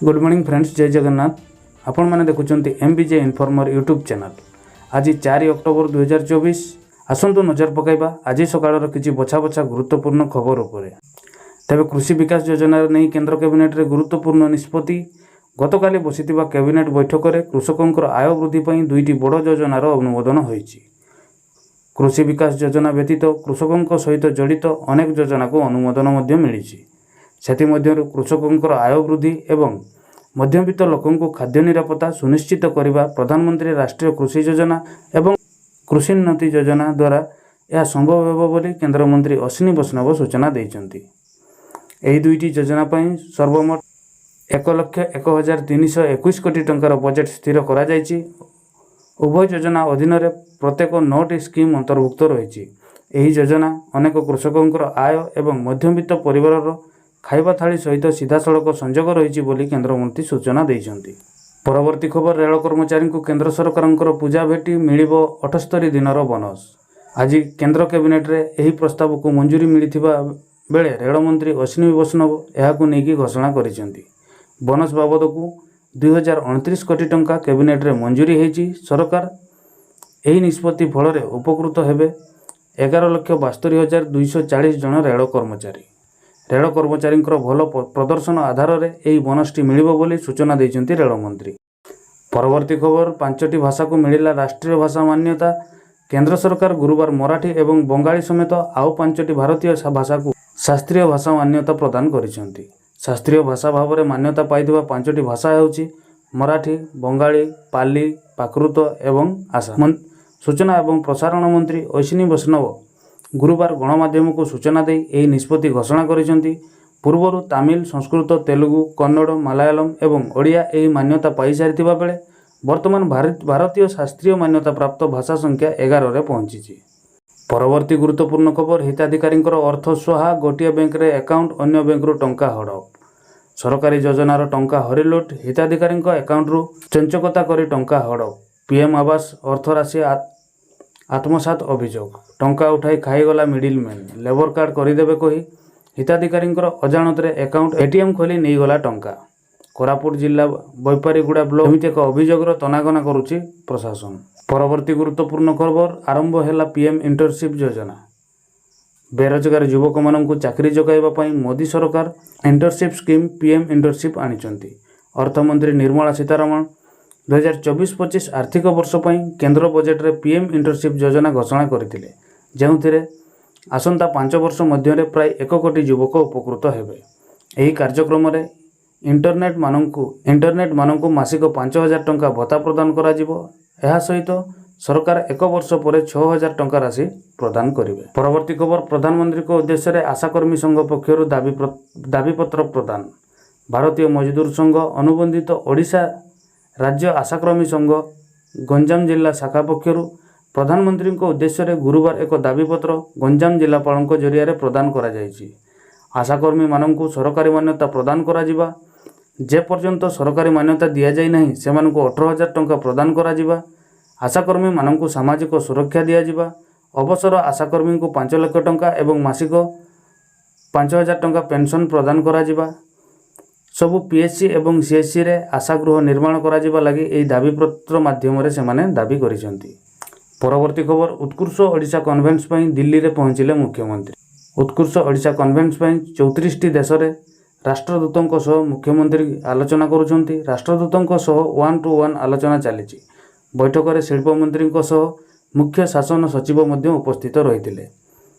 Good morning friends, ଜୟ ଜଗନ୍ନାଥ। ଆପଣମାନେ ଦେଖୁଛନ୍ତି M B ଜେ informer YouTube channel. ଆଜି 4 ଅକ୍ଟୋବର 2024। ଆସନ୍ତୁ ନଜର ପକାଇବା ଆଜି ସକାଳର କିଛି ବଛା ବଛା ଗୁରୁତ୍ୱପୂର୍ଣ୍ଣ ଖବର ଉପରେ। ତେବେ କୃଷି ବିକାଶ ଯୋଜନାରେ ନେଇ କେନ୍ଦ୍ର କ୍ୟାବିନେଟ୍ରେ ଗୁରୁତ୍ୱପୂର୍ଣ୍ଣ ନିଷ୍ପତ୍ତି। ଗତକାଲି ବସିଥିବା କ୍ୟାବିନେଟ୍ ବୈଠକରେ କୃଷକଙ୍କର ଆୟ ବୃଦ୍ଧି ପାଇଁ ଦୁଇଟି ବଡ଼ ଯୋଜନାର ଅନୁମୋଦନ ହୋଇଛି। କୃଷି ବିକାଶ ଯୋଜନା ବ୍ୟତୀତ କୃଷକଙ୍କ ସହିତ ଜଡ଼ିତ ଅନେକ ଯୋଜନାକୁ ଅନୁମୋଦନ ମଧ୍ୟ ମିଳିଛି। ସେଥିମଧ୍ୟରୁ କୃଷକଙ୍କର ଆୟ ବୃଦ୍ଧି ଏବଂ ମଧ୍ୟବିତ୍ତ ଲୋକଙ୍କୁ ଖାଦ୍ୟ ନିରାପତ୍ତା ସୁନିଶ୍ଚିତ କରିବା ପ୍ରଧାନମନ୍ତ୍ରୀ ରାଷ୍ଟ୍ରୀୟ କୃଷି ଯୋଜନା ଏବଂ କୃଷି ଉନ୍ନତି ଯୋଜନା ଦ୍ୱାରା ଏହା ସମ୍ଭବ ହେବ ବୋଲି କେନ୍ଦ୍ରମନ୍ତ୍ରୀ ଅଶ୍ୱିନୀ ବୈଷ୍ଣବ ସୂଚନା ଦେଇଛନ୍ତି। ଏହି ଦୁଇଟି ଯୋଜନା ପାଇଁ ସର୍ବମୋଟ 1,01,321 କୋଟି ଟଙ୍କାର ବଜେଟ୍ ସ୍ଥିର କରାଯାଇଛି। ଉଭୟ ଯୋଜନା ଅଧୀନରେ ପ୍ରତ୍ୟେକ ନଅଟି ସ୍କିମ୍ ଅନ୍ତର୍ଭୁକ୍ତ ରହିଛି। ଏହି ଯୋଜନା ଅନେକ କୃଷକଙ୍କର ଆୟ ଏବଂ ମଧ୍ୟବିତ୍ତ ପରିବାରର ଖାଇବା ଥାଳି ସହିତ ସିଧାସଳଖ ସଂଯୋଗ ରହିଛି ବୋଲି କେନ୍ଦ୍ରମନ୍ତ୍ରୀ ସୂଚନା ଦେଇଛନ୍ତି। ପରବର୍ତ୍ତୀ ଖବର, ରେଳ କର୍ମଚାରୀଙ୍କୁ କେନ୍ଦ୍ର ସରକାରଙ୍କର ପୂଜା ଭେଟି, ମିଳିବ 78 ଦିନର ବୋନସ୍। ଆଜି କେନ୍ଦ୍ର କ୍ୟାବିନେଟ୍ରେ ଏହି ପ୍ରସ୍ତାବକୁ ମଞ୍ଜୁରୀ ମିଳିଥିବା ବେଳେ ରେଳମନ୍ତ୍ରୀ ଅଶ୍ୱିନୀ ବୈଷ୍ଣବ ଏହାକୁ ନେଇକି ଘୋଷଣା କରିଛନ୍ତି। ବୋନସ୍ ବାବଦକୁ 2029 କୋଟି ଟଙ୍କା କ୍ୟାବିନେଟ୍ରେ ମଞ୍ଜୁରୀ ହୋଇଛି। ସରକାର ଏହି ନିଷ୍ପତ୍ତି ଫଳରେ ଉପକୃତ ହେବେ 11,72,240 ଜଣ ରେଳ କର୍ମଚାରୀ। ରେଳ କର୍ମଚାରୀଙ୍କର ଭଲ ପ୍ରଦର୍ଶନ ଆଧାରରେ ଏହି ବୋନସଟି ମିଳିବ ବୋଲି ସୂଚନା ଦେଇଛନ୍ତି ରେଳମନ୍ତ୍ରୀ। ପରବର୍ତ୍ତୀ ଖବର, ପାଞ୍ଚଟି ଭାଷାକୁ ମିଳିଲା ରାଷ୍ଟ୍ରୀୟ ଭାଷା ମାନ୍ୟତା। କେନ୍ଦ୍ର ସରକାର ଗୁରୁବାର ମରାଠୀ ଏବଂ ବଙ୍ଗାଳୀ ସମେତ ଆଉ ପାଞ୍ଚଟି ଭାରତୀୟ ଭାଷାକୁ ଶାସ୍ତ୍ରୀୟ ଭାଷା ମାନ୍ୟତା ପ୍ରଦାନ କରିଛନ୍ତି। ଶାସ୍ତ୍ରୀୟ ଭାଷା ଭାବରେ ମାନ୍ୟତା ପାଇଥିବା ପାଞ୍ଚଟି ଭାଷା ହେଉଛି ମରାଠୀ, ବଙ୍ଗାଳୀ, ପାଲି, ପ୍ରାକୃତ ଏବଂ ଆସାମୀ। ସୂଚନା ଏବଂ ପ୍ରସାରଣ ମନ୍ତ୍ରୀ ଅଶ୍ୱିନୀ ବୈଷ୍ଣବ ଗୁରୁବାର ଗଣମାଧ୍ୟମକୁ ସୂଚନା ଦେଇ ଏହି ନିଷ୍ପତ୍ତି ଘୋଷଣା କରିଛନ୍ତି। ପୂର୍ବରୁ ତାମିଲ, ସଂସ୍କୃତ, ତେଲୁଗୁ, କନ୍ନଡ଼, ମାଲାୟାଲମ ଏବଂ ଓଡ଼ିଆ ଏହି ମାନ୍ୟତା ପାଇସାରିଥିବା ବେଳେ ବର୍ତ୍ତମାନ ଭାରତୀୟ ଶାସ୍ତ୍ରୀୟ ମାନ୍ୟତା ପ୍ରାପ୍ତ ଭାଷା ସଂଖ୍ୟା 11ରେ ପହଞ୍ଚିଛି। ପରବର୍ତ୍ତୀ ଗୁରୁତ୍ୱପୂର୍ଣ୍ଣ ଖବର, ହିତାଧିକାରୀଙ୍କର ଅର୍ଥ ସ୍ୱାହା। ଗୋଟିଏ ବ୍ୟାଙ୍କରେ ଆକାଉଣ୍ଟ, ଅନ୍ୟ ବ୍ୟାଙ୍କରୁ ଟଙ୍କା ହଡ଼ପ। ସରକାରୀ ଯୋଜନାର ଟଙ୍କା ହରିଲୁଟ। ହିତାଧିକାରୀଙ୍କ ଆକାଉଣ୍ଟରୁ ଚଞ୍ଚକତା କରି ଟଙ୍କା ହଡ଼ପ। ପିଏମ୍ ଆବାସ ଅର୍ଥରାଶି ଆତ୍ମସାତ ଅଭିଯୋଗ। ଟଙ୍କା ଉଠାଇ ଖାଇଗଲା ମିଡିଲମ୍ୟାନ୍। ଲେବର କାର୍ଡ କରିଦେବେ କହି ହିତାଧିକାରୀଙ୍କର ଅଜାଣତରେ ଆକାଉଣ୍ଟ, ଏଟିଏମ୍ ଖୋଲି ନେଇଗଲା ଟଙ୍କା। କୋରାପୁଟ ଜିଲ୍ଲା ବୈପାରିଗୁଡ଼ା ବ୍ଲକ ଏମିତି ଏକ ଅଭିଯୋଗର ତନାଘନା କରୁଛି ପ୍ରଶାସନ। ପରବର୍ତ୍ତୀ ଗୁରୁତ୍ୱପୂର୍ଣ୍ଣ ଖବର, ଆରମ୍ଭ ହେଲା ପିଏମ୍ ଇଣ୍ଟର୍ନସିପ୍ ଯୋଜନା। ବେରୋଜଗାର ଯୁବକମାନଙ୍କୁ ଚାକିରି ଯୋଗାଇବା ପାଇଁ ମୋଦି ସରକାର ଇଣ୍ଟର୍ନସିପ୍ ସ୍କିମ୍ ପିଏମ୍ ଇଣ୍ଟର୍ନସିପ୍ ଆଣିଛନ୍ତି। ଅର୍ଥମନ୍ତ୍ରୀ ନିର୍ମଳା ସୀତାରମଣ 2024-25 ଆର୍ଥିକ ବର୍ଷ ପାଇଁ କେନ୍ଦ୍ର ବଜେଟରେ ପିଏମ୍ ଇଣ୍ଟର୍ନସିପ୍ ଯୋଜନା ଘୋଷଣା କରିଥିଲେ, ଯେଉଁଥିରେ ଆସନ୍ତା 5 ବର୍ଷ ମଧ୍ୟରେ ପ୍ରାୟ 1 କୋଟି ଯୁବକ ଉପକୃତ ହେବେ। ଏହି କାର୍ଯ୍ୟକ୍ରମରେ ଇଣ୍ଟର୍ନମାନଙ୍କୁ ମାସିକ 5000 ଟଙ୍କା ଭତ୍ତା ପ୍ରଦାନ କରାଯିବ। ଏହା ସହିତ ସରକାର ଏକ ବର୍ଷ ପରେ 6000 ଟଙ୍କା ରାଶି ପ୍ରଦାନ କରିବେ। ପରବର୍ତ୍ତୀ ଖବର, ପ୍ରଧାନମନ୍ତ୍ରୀଙ୍କ ଉଦ୍ଦେଶ୍ୟରେ ଆଶାକର୍ମୀ ସଂଘ ପକ୍ଷରୁ ଦାବିପତ୍ର ପ୍ରଦାନ। ଭାରତୀୟ ମଜଦୁର ସଂଘ ଅନୁବନ୍ଧିତ ଓଡ଼ିଶା ରାଜ୍ୟ ଆଶାକର୍ମୀ ସଂଘ ଗଞ୍ଜାମ ଜିଲ୍ଲା ଶାଖା ପକ୍ଷରୁ ପ୍ରଧାନମନ୍ତ୍ରୀଙ୍କ ଉଦ୍ଦେଶ୍ୟରେ ଗୁରୁବାର ଏକ ଦାବିପତ୍ର ଗଞ୍ଜାମ ଜିଲ୍ଲାପାଳଙ୍କ ଜରିଆରେ ପ୍ରଦାନ କରାଯାଇଛି। ଆଶାକର୍ମୀମାନଙ୍କୁ ସରକାରୀ ମାନ୍ୟତା ପ୍ରଦାନ କରାଯିବା, ଯେପର୍ଯ୍ୟନ୍ତ ସରକାରୀ ମାନ୍ୟତା ଦିଆଯାଇ ନାହିଁ ସେମାନଙ୍କୁ 18,000 ଟଙ୍କା ପ୍ରଦାନ କରାଯିବା, ଆଶାକର୍ମୀମାନଙ୍କୁ ସାମାଜିକ ସୁରକ୍ଷା ଦିଆଯିବା, ଅବସର ଆଶାକର୍ମୀଙ୍କୁ 5 ଲକ୍ଷ ଟଙ୍କା ଏବଂ ମାସିକ 5000 ଟଙ୍କା ପେନ୍ସନ୍ ପ୍ରଦାନ କରାଯିବା, ସବୁ ପିଏଚ୍ସି ଏବଂ ସିଏଚ୍ସିରେ ଆଶାଗୃହ ନିର୍ମାଣ କରାଯିବା ଲାଗି ଏହି ଦାବିପତ୍ର ମାଧ୍ୟମରେ ସେମାନେ ଦାବି କରିଛନ୍ତି। ପରବର୍ତ୍ତୀ ଖବର, ଉତ୍କର୍ଷ ଓଡ଼ିଶା କନଫରେନ୍ସ ପାଇଁ ଦିଲ୍ଲୀରେ ପହଞ୍ଚିଲେ ମୁଖ୍ୟମନ୍ତ୍ରୀ। ଉତ୍କର୍ଷ ଓଡ଼ିଶା କନଫରେନ୍ସ ପାଇଁ 34ଟି ଦେଶରେ ରାଷ୍ଟ୍ରଦୂତଙ୍କ ସହ ମୁଖ୍ୟମନ୍ତ୍ରୀ ଆଲୋଚନା କରୁଛନ୍ତି। ରାଷ୍ଟ୍ରଦୂତଙ୍କ ସହ ୱାନ୍ ଟୁ ୱାନ୍ ଆଲୋଚନା ଚାଲିଛି। ବୈଠକରେ ଶିଳ୍ପମନ୍ତ୍ରୀଙ୍କ ସହ ମୁଖ୍ୟ ଶାସନ ସଚିବ ମଧ୍ୟ ଉପସ୍ଥିତ ରହିଥିଲେ।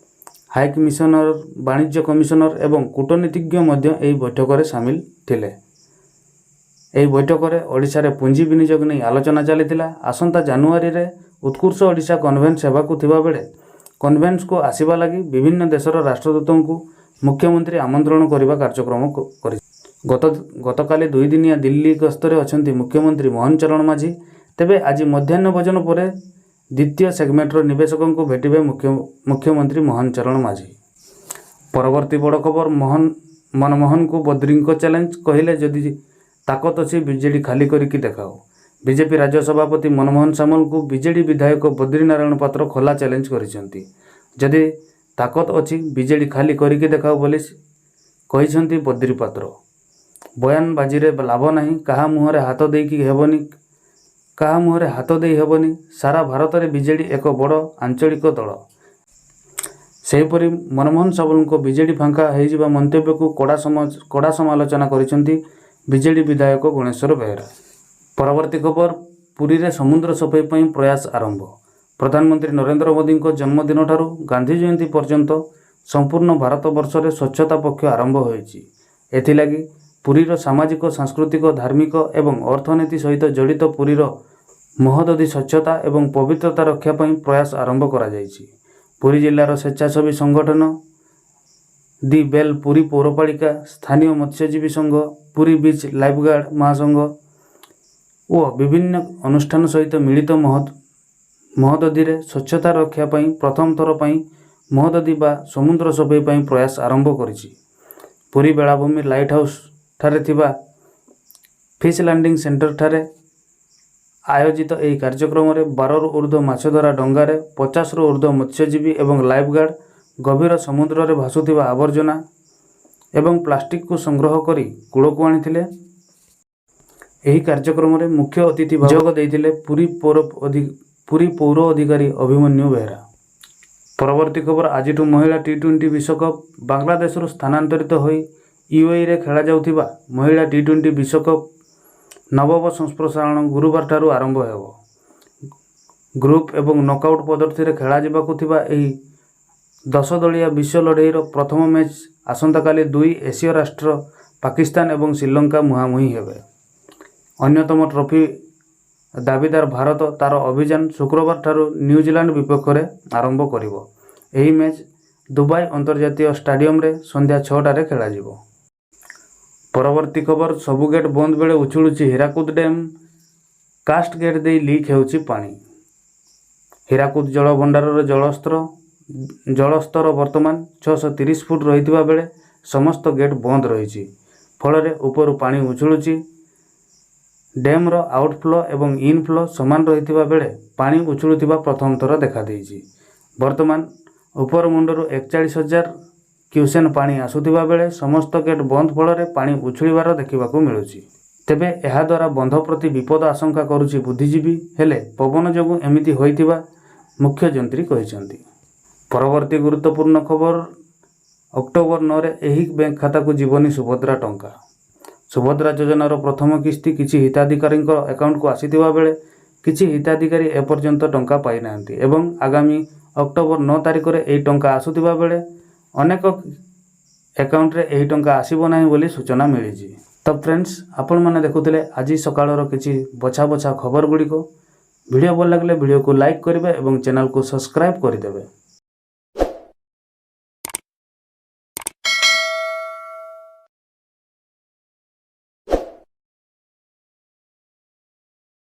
ହାଇ କମିଶନର, ବାଣିଜ୍ୟ କମିଶନର ଏବଂ କୂଟନୀତିଜ୍ଞ ମଧ୍ୟ ଏହି ବୈଠକରେ ସାମିଲ ଥିଲେ। ଏହି ବୈଠକରେ ଓଡ଼ିଶାରେ ପୁଞ୍ଜି ବିନିଯୋଗ ନେଇ ଆଲୋଚନା ଚାଲିଥିଲା। ଆସନ୍ତା ଜାନୁଆରୀରେ ଉତ୍କର୍ଷ ଓଡ଼ିଶା କନଫରେନ୍ସ ହେବାକୁ ଥିବାବେଳେ କନଫରେନ୍ସକୁ ଆସିବା ଲାଗି ବିଭିନ୍ନ ଦେଶର ରାଷ୍ଟ୍ରଦୂତଙ୍କୁ ମୁଖ୍ୟମନ୍ତ୍ରୀ ଆମନ୍ତ୍ରଣ କରିବା କାର୍ଯ୍ୟକ୍ରମ କରି ଗତକାଲି ଦୁଇଦିନିଆ ଦିଲ୍ଲୀ ଗସ୍ତରେ ଅଛନ୍ତି ମୁଖ୍ୟମନ୍ତ୍ରୀ ମୋହନ ଚରଣ ମାଝୀ। ତେବେ ଆଜି ମଧ୍ୟାହ୍ନ ଭୋଜନ ପରେ ଦ୍ୱିତୀୟ ସେଗମେଣ୍ଟର ନିବେଶକଙ୍କୁ ଭେଟିବେ ମୁଖ୍ୟମନ୍ତ୍ରୀ ମୋହନ ଚରଣ ମାଝୀ। ପରବର୍ତ୍ତୀ ବଡ଼ ଖବର, ମନମୋହନଙ୍କୁ ବଦ୍ରିଙ୍କ ଚ୍ୟାଲେଞ୍ଜ। କହିଲେ, ଯଦି ତାକତ ଅଛି ବିଜେଡି ଖାଲି କରିକି ଦେଖାଅ। ବିଜେପି ରାଜ୍ୟ ସଭାପତି ମନମୋହନ ସାମଲଙ୍କୁ ବିଜେଡି ବିଧାୟକ ବଦ୍ରିନାରାୟଣ ପାତ୍ର ଖୋଲା ଚ୍ୟାଲେଞ୍ଜ କରିଛନ୍ତି। ଯଦି ତାକତ ଅଛି ବିଜେଡି ଖାଲି କରିକି ଦେଖାଅ ବୋଲି କହିଛନ୍ତି ବଦ୍ରି ପାତ୍ର। ବୟାନବାଜିରେ ଲାଭ ନାହିଁ। କାହା ମୁହଁରେ ହାତ ଦେଇକି ହେବନି, କାହା ମୁହଁରେ ହାତ ଦେଇ ହେବନି। ସାରା ଭାରତରେ ବିଜେଡି ଏକ ବଡ଼ ଆଞ୍ଚଳିକ ଦଳ। ସେହିପରି ମନମୋହନ ସାମଲଙ୍କ ବିଜେଡି ଫାଙ୍କା ହୋଇଯିବା ମନ୍ତବ୍ୟକୁ କଡ଼ା ସମାଲୋଚନା କରିଛନ୍ତି ବିଜେଡି ବିଧାୟକ ଗଣେଶ୍ୱର ବେହେରା। ପରବର୍ତ୍ତୀ ଖବର, ପୁରୀରେ ସମୁଦ୍ର ସଫେଇ ପାଇଁ ପ୍ରୟାସ ଆରମ୍ଭ। ପ୍ରଧାନମନ୍ତ୍ରୀ ନରେନ୍ଦ୍ର ମୋଦିଙ୍କ ଜନ୍ମଦିନଠାରୁ ଗାନ୍ଧୀ ଜୟନ୍ତୀ ପର୍ଯ୍ୟନ୍ତ ସମ୍ପୂର୍ଣ୍ଣ ଭାରତବର୍ଷରେ ସ୍ୱଚ୍ଛତା ପକ୍ଷ ଆରମ୍ଭ ହୋଇଛି। ଏଥିଲାଗି ପୁରୀର ସାମାଜିକ, ସାଂସ୍କୃତିକ, ଧାର୍ମିକ ଏବଂ ଅର୍ଥନୀତି ସହିତ ଜଡ଼ିତ ପୁରୀର ମହୋଦଧି ସ୍ୱଚ୍ଛତା ଏବଂ ପବିତ୍ରତା ରକ୍ଷା ପାଇଁ ପ୍ରୟାସ ଆରମ୍ଭ କରାଯାଇଛି। ପୁରୀ ଜିଲ୍ଲାର ସ୍ୱେଚ୍ଛାସେବୀ ସଂଗଠନ ଦି ବେଲ୍, ପୁରୀ ପୌରପାଳିକା, ସ୍ଥାନୀୟ ମତ୍ସ୍ୟଜୀବୀ ସଂଘ, ପୁରୀ ବିଚ୍ ଲାଇଫଗାର୍ଡ ମହାସଂଘ ଓ ବିଭିନ୍ନ ଅନୁଷ୍ଠାନ ସହିତ ମିଳିତ ମହୋଦଧିରେ ସ୍ୱଚ୍ଛତା ରକ୍ଷା ପାଇଁ ପ୍ରଥମ ଥର ପାଇଁ ମହୋଦଧି ବା ସମୁଦ୍ର ସଫେଇ ପାଇଁ ପ୍ରୟାସ ଆରମ୍ଭ କରିଛି। ପୁରୀ ବେଳାଭୂମି ଲାଇଟ୍ ହାଉସ୍ ଠାରେ ଥିବା ଫିସ୍ ଲ୍ୟାଣ୍ଡିଂ ସେଣ୍ଟରଠାରେ ଆୟୋଜିତ ଏହି କାର୍ଯ୍ୟକ୍ରମରେ 12ରୁ ଉର୍ଦ୍ଧ୍ୱ ମାଛଧରା ଡଙ୍ଗାରେ 50ରୁ ଉର୍ଦ୍ଧ୍ୱ ମତ୍ସ୍ୟଜୀବୀ ଏବଂ ଲାଇଫଗାର୍ଡ ଗଭୀର ସମୁଦ୍ରରେ ଭାସୁଥିବା ଆବର୍ଜନା ଏବଂ ପ୍ଲାଷ୍ଟିକକୁ ସଂଗ୍ରହ କରି କୂଳକୁ ଆଣିଥିଲେ। ଏହି କାର୍ଯ୍ୟକ୍ରମରେ ମୁଖ୍ୟ ଅତିଥି ଭାବେ ଯୋଗ ଦେଇଥିଲେ ପୁରୀ ପୌର ଅଧିକାରୀ ଅଭିମନ୍ୟୁ ବେହେରା। ପରବର୍ତ୍ତୀ ଖବର, ଆଜିଠୁ ମହିଳା ଟି-20 ବିଶ୍ୱକପ୍। ବାଂଲାଦେଶରୁ ସ୍ଥାନାନ୍ତରିତ ହୋଇ ୟୁଏଇରେ ଖେଳାଯାଉଥିବା ମହିଳା ଟି-20 ବିଶ୍ୱକପ୍ ନବମ ସଂସ୍କରଣ ଗୁରୁବାରଠାରୁ ଆରମ୍ଭ ହେବ। ଗ୍ରୁପ୍ ଏବଂ ନକଆଉଟ୍ ପଦ୍ଧତିରେ ଖେଳାଯିବାକୁ ଥିବା ଏହି 10 ଦଳୀୟ ବିଶ୍ୱ ଲଢ଼େଇର ପ୍ରଥମ ମ୍ୟାଚ୍ ଆସନ୍ତାକାଲି ଦୁଇ ଏସୀୟ ରାଷ୍ଟ୍ର ପାକିସ୍ତାନ ଏବଂ ଶ୍ରୀଲଙ୍କା ମୁହାଁମୁହିଁ ହେବେ। ଅନ୍ୟତମ ଟ୍ରଫି ଦାବିଦାର ଭାରତ ତାର ଅଭିଯାନ ଶୁକ୍ରବାରଠାରୁ ନ୍ୟୁଜିଲାଣ୍ଡ ବିପକ୍ଷରେ ଆରମ୍ଭ କରିବ। ଏହି ମ୍ୟାଚ୍ ଦୁବାଇ ଅନ୍ତର୍ଜାତୀୟ ଷ୍ଟାଡିୟମରେ ସନ୍ଧ୍ୟା 6ଟାରେ ଖେଳାଯିବ। ପରବର୍ତ୍ତୀ ଖବର, ସବୁ ଗେଟ୍ ବନ୍ଦ ବେଳେ ଉଛୁଳୁଛି ହୀରାକୁଦ ଡ୍ୟାମ୍, କାଷ୍ଟ ଗେଟ୍ ଦେଇ ଲିକ୍ ହେଉଛି ପାଣି। ହୀରାକୁଦ ଜଳଭଣ୍ଡାରର ଜଳସ୍ତର ବର୍ତ୍ତମାନ 630 ଫୁଟ ରହିଥିବା ବେଳେ ସମସ୍ତ ଗେଟ୍ ବନ୍ଦ ରହିଛି। ଫଳରେ ଉପରୁ ପାଣି ଉଛୁଳୁଛି। ଡ୍ୟାମ୍ର ଆଉଟଫ୍ଲୋ ଏବଂ ଇନଫ୍ଲୋ ସମାନ ରହିଥିବା ବେଳେ ପାଣି ଉଛୁଳୁଥିବା ପ୍ରଥମ ଥର ଦେଖାଦେଇଛି। ବର୍ତ୍ତମାନ ଉପର ମୁଣ୍ଡରୁ 41,000 କ୍ୟୁସେକ୍ ପାଣି ଆସୁଥିବା ବେଳେ ସମସ୍ତ ଗେଟ୍ ବନ୍ଦ ଫଳରେ ପାଣି ଉଛୁଳିବାର ଦେଖିବାକୁ ମିଳୁଛି। ତେବେ ଏହାଦ୍ୱାରା ବନ୍ଧ ପ୍ରତି ବିପଦ ଆଶଙ୍କା କରୁଛି ବୁଦ୍ଧିଜୀବୀ। ହେଲେ ପବନ ଯୋଗୁଁ ଏମିତି ହୋଇଥିବା ମୁଖ୍ୟ ଯନ୍ତ୍ରୀ କହିଛନ୍ତି। ପରବର୍ତ୍ତୀ ଗୁରୁତ୍ୱପୂର୍ଣ୍ଣ ଖବର, ଅକ୍ଟୋବର 9ରେ ଏହି ବ୍ୟାଙ୍କ ଖାତାକୁ ଯିବନି ସୁଭଦ୍ରା ଟଙ୍କା। ସୁଭଦ୍ରା ଯୋଜନାର ପ୍ରଥମ କିସ୍ତି କିଛି ହିତାଧିକାରୀଙ୍କ ଆକାଉଣ୍ଟକୁ ଆସିଥିବା ବେଳେ କିଛି ହିତାଧିକାରୀ ଏପର୍ଯ୍ୟନ୍ତ ଟଙ୍କା ପାଇନାହାନ୍ତି ଏବଂ ଆଗାମୀ ଅକ୍ଟୋବର 9 ତାରିଖରେ ଏହି ଟଙ୍କା ଆସୁଥିବା ବେଳେ ଅନେକ ଆକାଉଣ୍ଟରେ ଏହି ଟଙ୍କା ଆସିବ ନାହିଁ ବୋଲି ସୂଚନା ମିଳିଛି। ତ ଫ୍ରେଣ୍ଡସ୍, ଆପଣମାନେ ଦେଖୁଥିଲେ ଆଜି ସକାଳର କିଛି ବଛା ବଛା ଖବର ଗୁଡ଼ିକ। ଭିଡ଼ିଓ ଭଲ ଲାଗିଲେ ଭିଡ଼ିଓକୁ ଲାଇକ୍ କରିବେ ଏବଂ ଚ୍ୟାନେଲକୁ ସବସ୍କ୍ରାଇବ୍ କରିଦେବେ।